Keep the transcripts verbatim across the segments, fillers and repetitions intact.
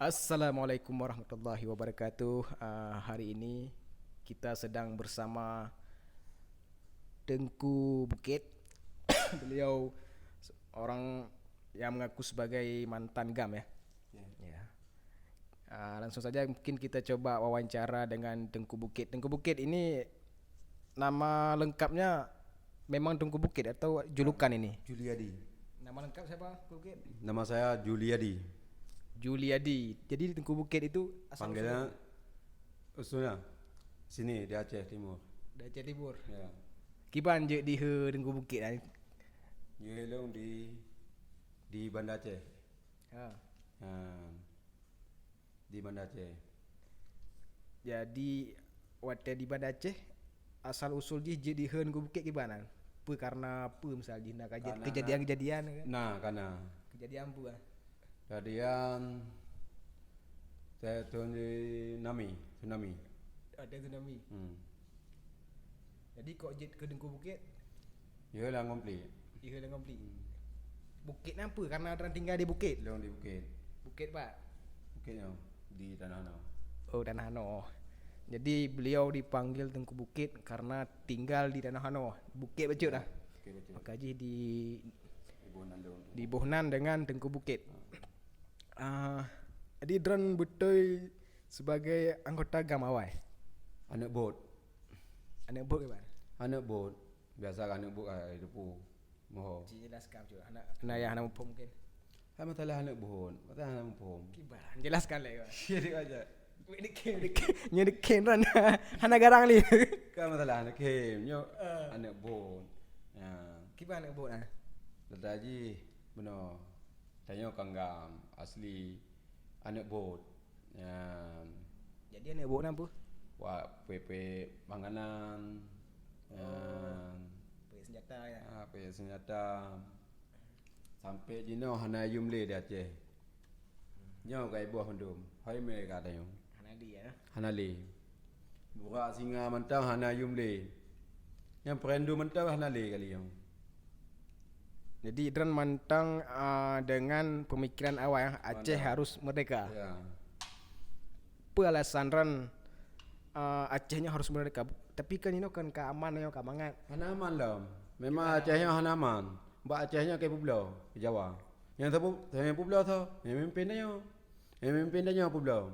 Assalamualaikum warahmatullahi wabarakatuh. Ah, hari ini kita sedang bersama Tengku Bukit. Beliau orang yang mengaku sebagai mantan GAM, ya. Ya. Ya. Ah, langsung saja mungkin kita coba wawancara dengan Tengku Bukit. Tengku Bukit ini nama lengkapnya memang Tengku Bukit atau julukan ini? Juliadi. Nama lengkap siapa, Tengku Bukit? Nama saya Juliadi. Juliadi. Jadi Tengku Bukit itu asal Panggilan usulnya? Usulnya sini di Aceh Timur. Di Aceh Timur. Ya. Kiban jeuet dihe Tengku Bukit ai? Jeuet lôn di, di Banda Aceh. Ha. Ha. Di Banda Aceh. Jadi watèe di Banda Aceh, asal usul jih jeuet dihe Tengku Bukit kiban? Peue karena peue misal jih na kaje-, Karena keujadian-keujadian kan? Na, karena Keujadian peue? Kejadian saya tsunami, tsunami. Ada tsunami. Hmm. Jadi kok jeuet keu Tengku Bukit? Iya lah konflik. Iya lah konflik. Hmm. Bukit napa? Karena orang tinggal di bukit. Long di bukit. Bukit, Pak. Bukit nyoe di Tanah Noh. Oh, Tanah Noh. Jadi beliau dipanggil Tengku Bukit karena tinggal di Tanah Noh. Bukit bacut lah. Bukit bacut. Maka jih di Di Bohnan dulu. Di Bohnan dengan Tengku Bukit. Ah, jadi droen beutôi sebagai anggota GAM awai? Aneuk bot. Aneuk bot ke, Bang? Aneuk bot. Biasa aneuk bot ka teupeu. Moho. Jelaskan tu. Anak, anak yang hana muphom mungkin. Hai masalah aneuk bot. Masalah hana muphom. Kiban, jelaskan lé, Bang. Jadi aja. Nyoe dikhen, dikhen. Nyoe dikhen droen. Hana garang lé. Kan masalah aneuk khem. Nyoe Ah. aneuk bot. Ya. Kiban aneuk bot, ah? Lada jih. Bunoe, tanyoe ka GAM asli aneuk bot. Nyan. Jadi aneuk bot nyan peue? Wak peuet-peuet makanan. Oh. Nyan. Peuet senjata, ya? Ah, peuet senjata. Sampai jinoe hana yum lé di Aceh. Nyoe ka iboh mandum. Hai mé ka tanyoe. Hana lé, ya? Hana lé. Burak singa mantong hana yum lé. Nyang peurindu mantong hana lé kali nyoe. Jadi, droen mantong, ah, dengan pemikiran awai, ah, Aceh Mantong. harus merdeka. Ya. Peue alasan droen, ah, Aceh nyoe harus merdeka? Tapi kan inoe kan ka aman nyoe, ka mangat. Hana aman lom. Memang Hana Aceh aman. nyoe hana aman. Bak Aceh nyoe ka peubloe, di Jawa. Nyang sapeue, nyang peubloe soe? Nyang mimpin tanyoe. Nyang mimpin tanyoe peubloe.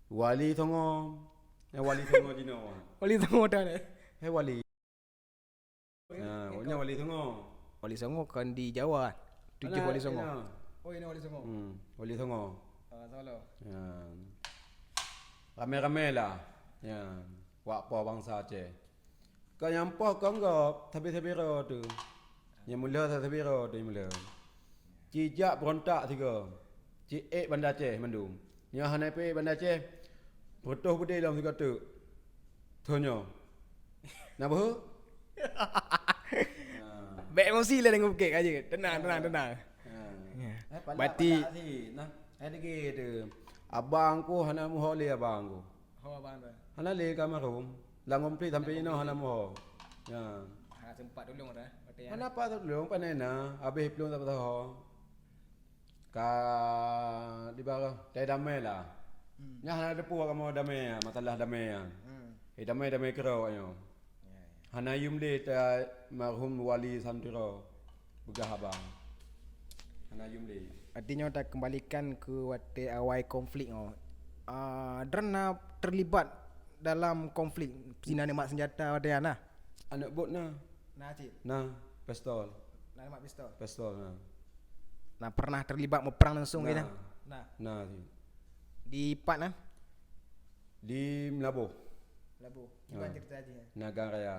Wali Songo. Eh, Wali Songo jinoe. Wali Songo dah deh. Eh, Wali. Ha, nyoe Wali Songo. Wali Songo kan di Jawa. Tujoh Alah, Wali Songo. Ina. Oh, ini Wali Songo. Hmm, Wali Songo. Ah, Solo. Ya. Ramé-ramé lah. Ya. Wak po bansa Aceh. Ka nyang poh kong gob, sabe-sabe ro tu. Nyang mula sabe-sabe ro tu nyang mula. Ci jak beurontak sigoe. Ci ék Banda Aceh mandum. Nyoe hana peuék Banda Aceh, peutoh beudé lom sigoe teuk. Thon nyoe. Na beuhe? Bèk emosi lé deungon bukét ka jeuet. Tenang, tenang, tenang. Ha. Ya. Eh, palak, Bati. palak sit. Nah, eh, dikit tu. Abang ku hana muho lé abang ku. Ho abang tu. Hana lé ka almarhum. Lam konflik sampai inoe hana muho. Ya. Hana sempat tulông dah, berarti ya. Hana pat tulông, pandai na. Habéh plueng tak payah ho. Ka di baroh, tai damai lah. Hmm. Nyan hana teupeu kamoe damai, masalah damai nyan. Hmm. Eh, damai, damai keudroe nyoe. Ya, ya. Hana yum lé ta almarhum Wali Santiro peugah abang. Hana yum lé. Artinya, takeumbalikan keu watèe awai konflik nyoe. Ah, droen na terlibat dalam konflik sinan nembak senjata watèe nyan na? Aneuk bot na. Na cit? Na, pistol. Na nembak pistol? Pistol, na. Na pernah terlibat meuprang langsung Na. gitu? Na. Na cit. Di pat na? Di Meulaboh. Meulaboh. Kiban Ha. cerita jih? Nagan Raya.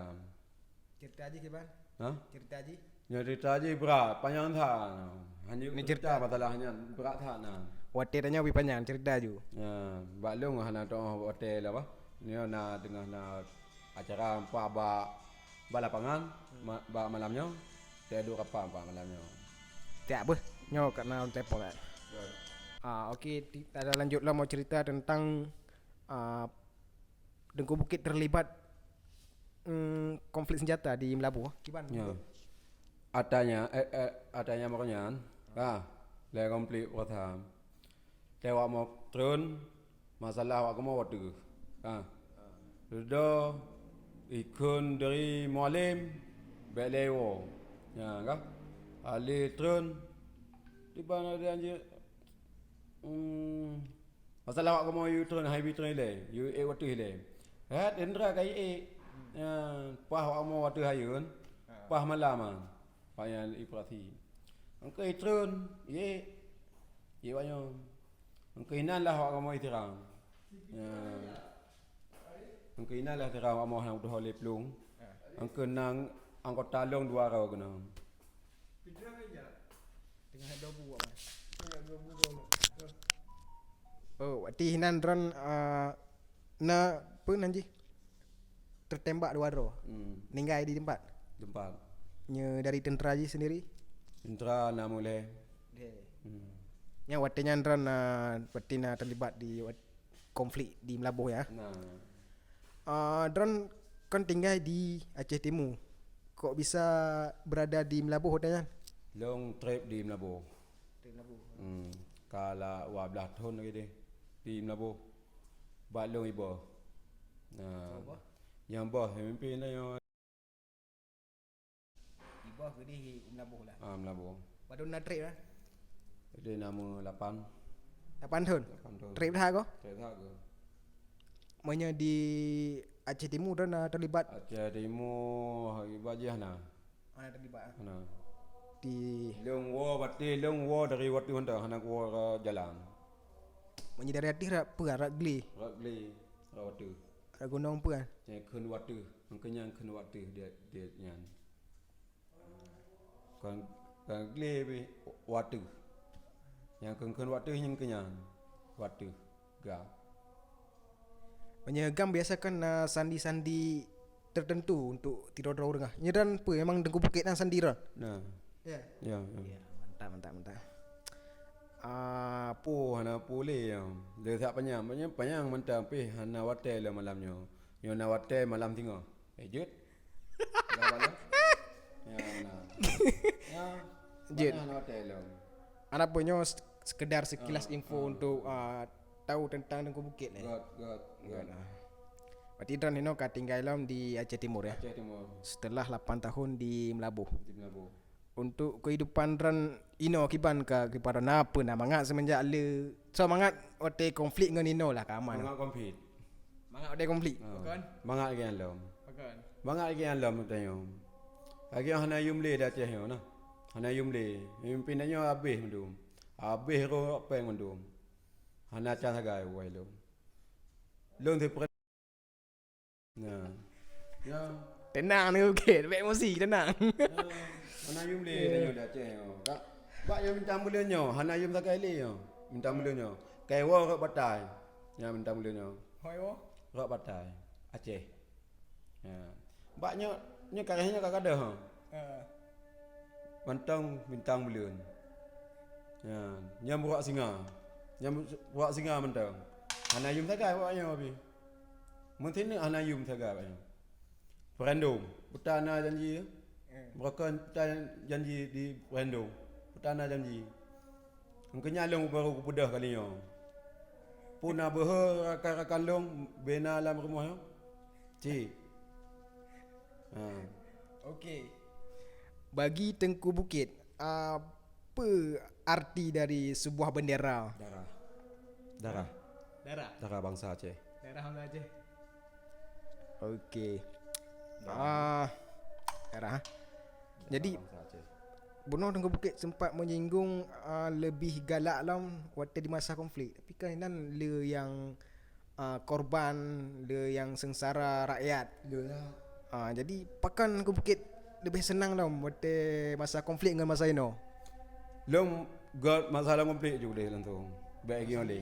Cerita jih kiban? Hah? Cerita jih? Nyoe cerita jih brat, panyang that. Hanya Ni cerita cerita. masalah nyan, brat that na. Watèe tanyoe bri panyang cerita ju. Ya, bak lôn hana teu'oh watèe lah bah. Nyoe na teungoh na acara empa bak, bak lapangan, ma-, bak malam nyoe. Teuduek kapal bak malam nyoe. Tiap beuh, nyoe ka na telepon kan. Ya. Ah, okey, ti-, kita lanjut lah mau cerita tentang, ah, Tengku Bukét terlibat, mm, konflik senjata di Meulaboh. Kiban? Ya. Atanya, eh, eh, atanya meukeunyan, ha, lé konflik peurasaan. Teuwak mo treun, masalah awak kamoe watèe. Ha. Dudoe ikheun dari mualem, bèk lé woe. Nyan ka. Alé treun, tiba na dia anjir. Hmm, masalah awak kamoe yue treun, hai bi treun ilèe, yue ék watèe ilèe. Hat indra ka yue ék. Nyan, paih awak kamoe watèe hayeuen, paih malam nyan. Awak nyan iperasi. Engkeu itreun, yue ék. Yue ék awak nyoe. Engkeu inan lah awak kamoe itirang. Ya. Engkeu inan lah tirang awak kamoe hana udhoe lé plueng. Engkeu nang anggota lôn dua droe keunoe. Teungoh dua buah, Wan. Oh, watèe hinan droen, ah, na peue nan jih? Teutembak dua droe. Hmm. Ninggai di tempat. Tempat. Nyoe dari tentara jih sendiri? Tentara na mulai. Deh. Hmm. Nyan watèe nyan droen, ah, watèe na terlibat di wat-, konflik di Meulaboh ya. Nah. Ah, droen kan tinggai di Aceh Timu. Kok bisa berada di Meulaboh watèe nyan? Lôn trép di Meulaboh. Trép Meulaboh. Hmm. Ka lam dua belas thôn lagèe deh di Meulaboh. Bak lôn iboh. Nah. Iboh? Nyang boh, nyang mimpin nyoe. Iboh keudeh i Meulaboh lah. Ah, Meulaboh. Padum na trép lah? Jadi nama lapan. Lapan thôn? Lapan thôn. Trép that ko? Trép that ko. Meunyoe di Aceh Timu droen na terlibat? Aceh Timu, ibajiah na. Hana terlibat, ah? Hana. Di lôn woe watèe, lôn woe dari watèe mantong, hana woe jalan. Meunyoe dari ateueh rot peue, rot glé? Rot glé, rot watèe. Rot gunong peue, ah? Nyang kheun watèe, meukeunyan kheun watèe dia, dia nyan. Kon, kon glé pih watèe. Nyang kheun-kheun watèe nyan keunyan. Watèe. GAM. Meunyoe GAM biasa kan na sandi-sandi tertentu untuk sidroe-droe ureueng ah. Nyoe droen peue memang Teungku Bukét na sandi droen? Nah. Ya. Ya, ya. Ya, mantap, mantap, mantap. Ah, peue hana peue lé nyoe. Lé that panyang, panyang, panyang mantap pih hana watèe lé malam nyoe. Nyoe na watèe malam singoh. Eh, jeuet. Dah bala? Ya, na. Ya. Jeuet. Banyak hana watèe lom. Adapun nyoe se-, sekedar sekilas info untuk, ah, tahu tentang Teungku Bukét, eh. Göt, göt, göt. Göt, ah. Berarti droen inoe ka tinggai lom di Aceh Timur, ya? Aceh Timur. Setelah lapan tahun di Meulaboh. Di Meulaboh. Untuk kehidupan droen inoe kiban ka, kiban droen na peue na mangat semenjak le, so mangat watèe konflik ngon inoe lah ka aman? Mangat konflik. Mangat watèe konflik? Ha. Pakon? Mangat lagèe nyan lom. Pakon? Mangat lagèe nyan lom tanyoe. Lagèe hana yum lé di Aceh nyoe nah. Hana yum lé. Mimpin nyoe habéh mandum. Habéh roh péng mandum. Hana can sagai wai lôn. Lôn sipre-, nah. Ya. Tenang ni, okey. Bèk emosi, tenang. Ya. Hana yum lé tanyoe di Aceh nyoe. Bak, bak nyang bintang buleuen nyoe, hana yum sagai lé nyoe. Bintang buleuen nyoe. Kai woe rot batai. Nyang bintang buleuen nyoe. Hoi woe? Rot batai. Aceh. Ya. Bak nyoe, nyoe kareh nyoe ka gadôh, ha. Ha. Mantong bintang buleuen. Ya, nyang burak singa. Nyang bu-, burak singa mantong. Hana yum sagai awak nyoe pih. Meusineuk hana yum sagai awak nyoe. Referendum. Peue ta na janji, ya? Hmm. Beureukan peue ta janji di referendum. Peue ta na janji. Engkeu nyan lôn baru kupeugah kali nyoe. Peue na beuhe rakan-rakan lôn bina lam rumoh nyoe? Cit. Ha. Okey. Bagi Teungku Bukét, apa arti dari sebuah bendera? Darah. Darah. Darah? Darah bangsa Aceh. Darah bangsa Aceh. Okey. Darah. Ah, darah. Jadi, bangsa Aceh. Bunoe Teungku Bukét sempat menyinggung, ah, lebih galak lom watèe di masa konflik. Tapi kan inan le nyang, ah, korban, le nyang seungsara rakyat. Iyolah. Ah, jadi pakon Teungku Bukét leubeh seunang lom watèe masa konflik ngon masa inoe? Lom göt masalah konflik ju deh langsung. Bèk lagèe nyoe lé.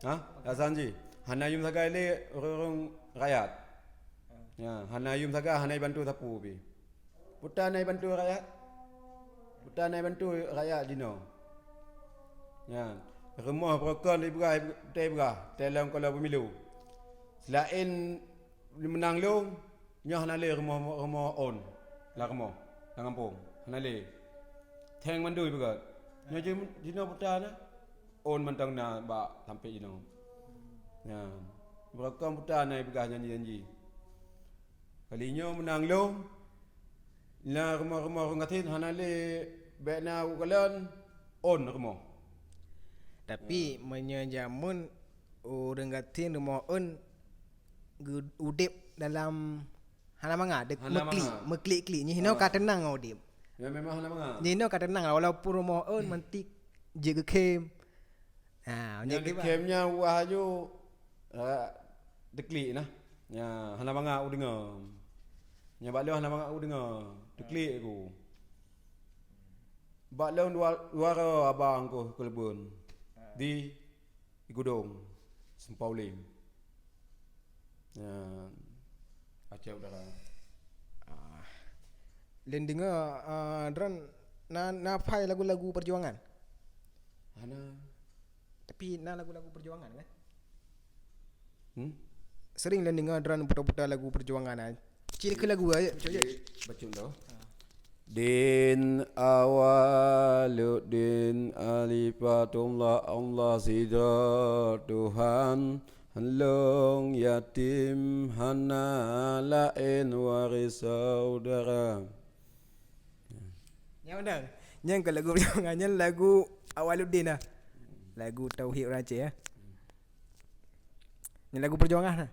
Ha? Alasan jih, hana yum sagai lé ureueng-ureueng rakyat. Ya, hana yum sagai, hana jibantu sapeue pih. Peue ta na jibantu rakyat? Peue ta na jibantu rakyat jinoe? Nyan, rumoh beureukan jipeugah, jipeugah, jipeugah, teuh lom kala pemilu. Selaén jimeunang lom, nyoe hana lé rumoh, rumoh ôn, lam rumoh, lam gampông. Hana lé. Theng mandum ipeugah. Nyoe jinoe puta na. Ôn mantong na bak sampéng jinoe. Nyan. Beurokon puta na ipeugah janji-janji. Kali nyoe meunang lôn, na rumoh-rumoh ureuëng gasien hana lé, bék na u kalon, ôn rumoh. Tapi meunyoe jameun ureuëng gasien rumoh ôn geu-, udeb dalam hana mangat, dek-, hana meuklik, mangat. Meuklik-klik. Nyoe hinoe ka teunang udeb. Ya memang hana mangat. Nyoe hinoe ka teunang, walaupun rumoh ôn mantik jeuet geukhém. Ha, nyan jeuet geukhém nyan wah aju, eh, teuklik nah. Nya hana mangat udeungoe. Nya bak lôn hana mangat udeungoe. Teuklik aku. Bak lôn dua, dua ro abang ku keuleubeun. Di Di Gudong, Seumpau Lem. Nyan, Aceh Utara. Ah. Lôn deungoe, ah, droen na, na pai lagu-lagu perjuangan? Hana. Tapi na lagu-lagu perjuangan kan? Hmm? Sering lôn deungoe droen putar-putar lagu perjuangan kan? Cil ke lagu aja, bacut, bacut. Bacut tu. Ha. Din Awaluddin Alifatullah Allah sidroe Tuhan, lôn yatim hana laén waréh saudara. Nyang mana? Nyang ke lagu perjuangan, nyang lagu Awaluddin lah. Lagu tauhid ureuëng Aceh ya. Nyan lagu perjuangan lah.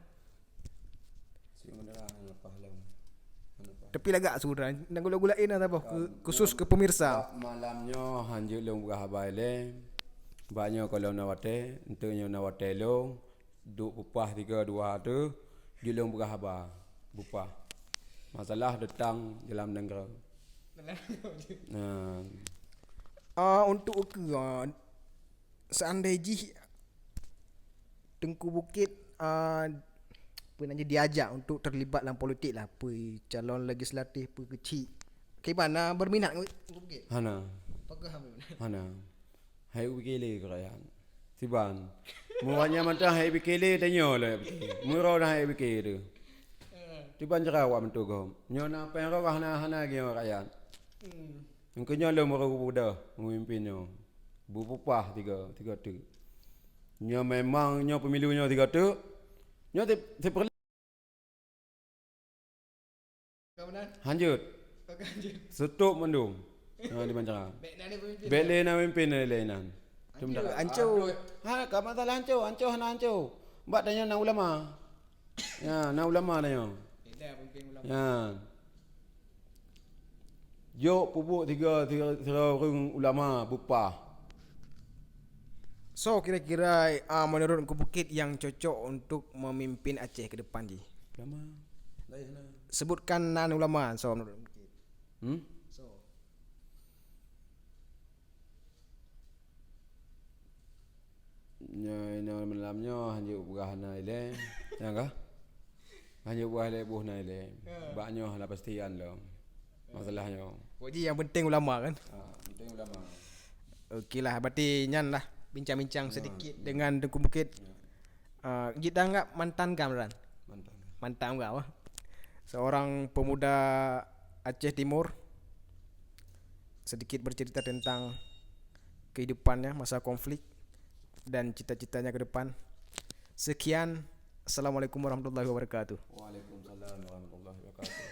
Tapi lagak su droen, na gula-gula ina saboh keu-, khusus keu pemirsa. Bak malam nyoe hanjeuet lôn peugah haba ilée. Bak nyoe ka lôn na watée, enteuk nyoe na watée lôn duek peupah tiga dua tu, jeuet lôn peugah haba, peupah. Masalah teuntang dalam nanggroe. Nah. Ah, untuk ukeue, ah, seandai jih Teungku Bukét, ah, peue nan jih diajak untuk terlibat lam politik lah, peue calon legislatif, peue keuchik. Kiban na berminat ngon Teungku Bukét? Hana. Pakon hana berminat? Hana. Hai ubike lé keu rakyat. Siban. Muwanya mantong hai ubike lé tanyoe lé. Muro dah hai ubike tu. Siban cara awak meutugoh. Nyoe na péng roh hana, hana lagi ngon rakyat. Hmm. Nyang keu nyoe lôn baru budoh memimpin nyoe. Bupupah tiga, tiga teuk. Nyoe memang nyoe pemilu nyoe tiga teuk. Nyoe ti-, siperlu. Ka meunan? Hanjeuet. Ka hanjeuet. Seutôp mandum. Nyoe di Banjarang. Bèk na lé pemimpin. Bèk lé na pemimpin lé nan. Hanjeuet. Cuma dah. Ancô. Ha, ka masalah ancô, ancô hana ancô. Bak tanyoe na ulama. Ya, na ulama tanyoe. Beda pemimpin ulama. Ya. Jok peubuet tiga, tiga, tiga ureueng ulama bupah. So kira-kira, ah, menurut Teungku Bukit yang cocok untuk memimpin Aceh ke depan jih? Ulama. Lain sana. Sebutkan nan ulama, so menurut Teungku Bukit. Hmm? So. Nyoe inoe malam nyoe hanjeuet peugah hana ilée. Nyang kah? Hanjeuet peugah ilée boh hana ilée. Ya. Bak nyoe hana pastian lom. Masalah nyoe. Pokok jih yang penting ulama kan? Ha, penting ulama. Okeylah, berarti nyan lah bincang-bincang sedikit dengan Teungku Bukit. Ya. Ah, jeuet tanggap mantan GAM, Ran? Mantan. Mantan GAM, ah. Seorang pemuda Aceh Timur sedikit bercerita tentang kehidupannya masa konflik dan cita-citanya ke depan. Sekian. Assalamualaikum warahmatullahi wabarakatuh. Waalaikumsalam warahmatullahi wabarakatuh.